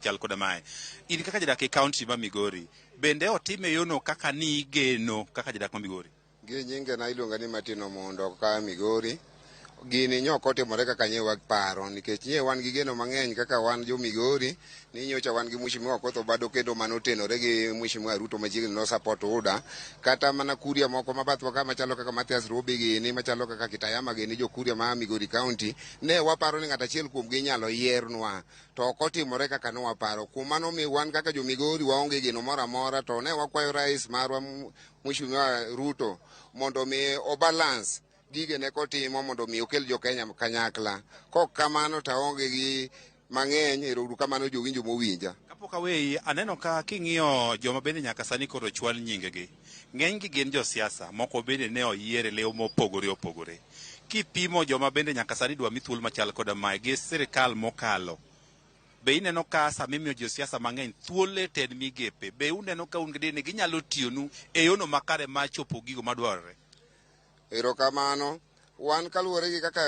Chal koda mae. In kaka jadak e kaunti ma Migori, bende otime yono kaka ni igeno kaka jadak ma Migori? Gi nyingena iluonga ni Martin Omondo ka Migori. Gini nyo ok otimore kaka nye waparo nikech nye wan gi geno mang'eny kaka wan jo Migori ni nyocha wan gi Mheshimiwa Okoth Obado kendo mane otenore gi Mheshimiwa Ruto machiegni no support UDA kata mana kuria moko mabathwa ka machalo kaka Mathias Robi gini machalo kaka Kitayama gini jo kuria ma Migori County ne waparo ni ng'at achiel kuom gi inyalo yiernwa to ok otimore kaka ne waparo. Kuom mano mi wan kaka jo Migori waonge geno moro amora to ne wakwayo rais marwa Mheshimiwa Ruto mondo mi o balance gigene kotimo mondo mi okel jo Kenya kanyakla. Kok kamano to aonge gi mang'eny. Ero uru kamano jowinjo mowinja. Kapok aweyi, aneno ka king'iyo joma bende nyaka sani koro chwal nyingegi, ng'enygi gin josiasa, moko bende ne oyier e lew mopogore opogore. Kipimo joma bende nyaka sani dwa mi thuolo machal koda mae gi sirikal mokalo, be ineno ka sama imiyo josiasa mang'eny thuolo e tend migepe, be uneno ka un gadier ni ginyalo tiyonu e yono makare mar chopo gigo madwarore? Erokamano. Wan kaluwore gi kaka